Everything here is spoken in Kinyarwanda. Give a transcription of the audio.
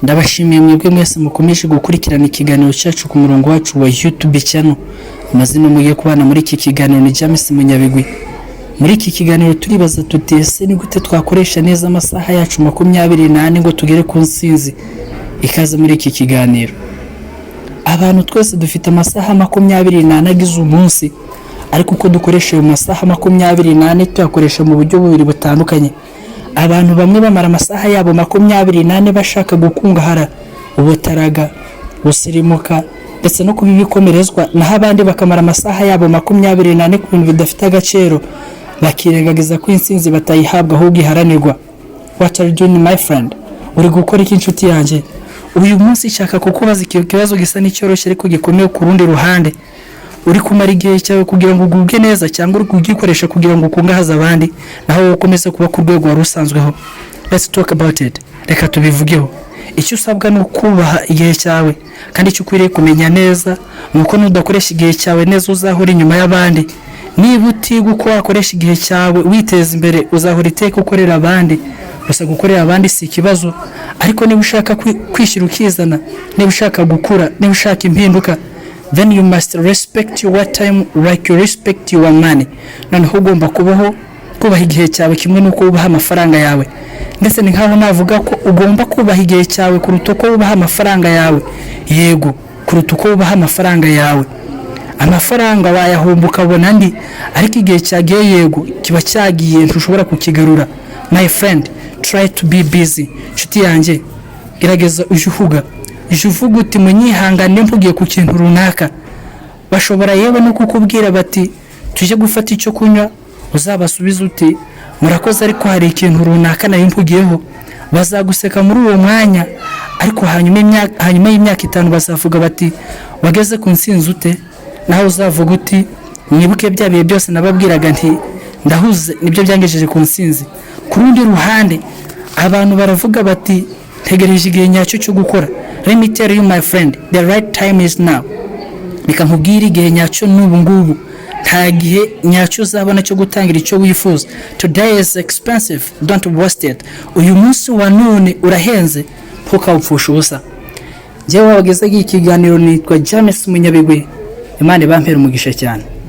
Ndabashimiye mwebwe mwese mukomeje gukurikirana ikiganiro cyacu ku murongo wacu wa YouTube channel. Amazina mugiye kubana muri iki kiganiro ni James Munyabigwi. Muri iki kiganiro turibaza tuti: ese ni gute twakoresha neza amasaha yacu 24 ngo tugere ku nsinzi? Ikaze muri iki kiganiro. Abantu twese dufite amasaha 24 agize umunsi, ariko uko dukoresha ayo masaha 24 tuyakoresha mu buryo bubiri butandukanye. Abantu bamwe bamara amasaha yabo 24 bashaka gukungahara, ubutaraga, gusirimuka ndetse no kuba ibikomerezwa, naho abandi bakamara amasaha yabo 24 ku bintu bidafite agaciro, bakirengagiza ko intsinzi batayihabwa ahubwo iharanirwa. What are you doing, my friend? Uri gukora iki, inshuti yanjye? Uyu munsi nshaka kukubaza ikibazo gisa n'icyoroshye ariko gikomeye ku rundi ruhande. Uri kumara igihe cyawe kugira ngo ugubwe neza, cyangwa uri kugikoresha kugira ngo ukungahaze abandi, naho wowe ukomeze kuba ku rwego wari usanzweho? Let's talk about it. Reka tubivugeho. Icyo usabwa ni ukubaha igihe cyawe, kandi icyo ukwiriye kumenya neza ni uko nudakoresha igihe cyawe neza uzahora inyuma y'abandi. Niba utiga uko wakoresha igihe cyawe witeza imbere, uzahora iteka ukorera abandi. Gusa gukorera abandi si ikibazo, ariko niba ushaka kwishyira ukizana, niba ushaka gukura, niba ushaka impinduka, then you must respect your time like you respect your money. Noneho ugomba kubaho kubaha igihe cyawe kimwe n'uko wubaha amafaranga yawe. Ndetse ni nkaho navuga ko ugomba kubaha igihe cyawe kuruta uko wubaha amafaranga yawe. Yego, kuruta uko wubaha amafaranga yawe. Amafaranga wayahomba ukabona andi, ariko igihe cyagiye, yego, kiba cyagiye, ntushobora kukigarura. My friend, try to be busy. Inshuti yanjye, gerageza ujye uhuga, ujye uvuga uti: "Munyihangane, mpugiye ku kintu runaka." Bashobora yewe no kukubwira bati: "Tujye gufata icyo kunywa." Uzabasubize uti: "Murakoze, ariko hari ikintu runaka nari mpugiyeho." Bazaguseka muri uwo mwanya, ariko hanyuma y'imyaka 5 bazavuga bati: "Wageze ku nsinzi ute?" Nawe uzavuga uti: "Mwibuke bya bihe byose nababwiraga nti ndahuze, nibyo byangejeje ku nsinzi." Ku rundi ruhande, abantu baravuga bati: "Ntegereje igihe nyacyo cyo gukora." Let me tell you, my friend, the right time is now. Reka nkubwire, igihe nyacyo ni ubu ngubu. Nta gihe nyacyo uzabona cyo gutangira icyo wifuza. Today is expensive, don't waste it. Uyu munsi wa none urahenze, ntukawupfushe ubusa. Njyewe wabagezaho iki kiganiro nitwa James Munyabigwi. Imana ibampere umugisha cyane.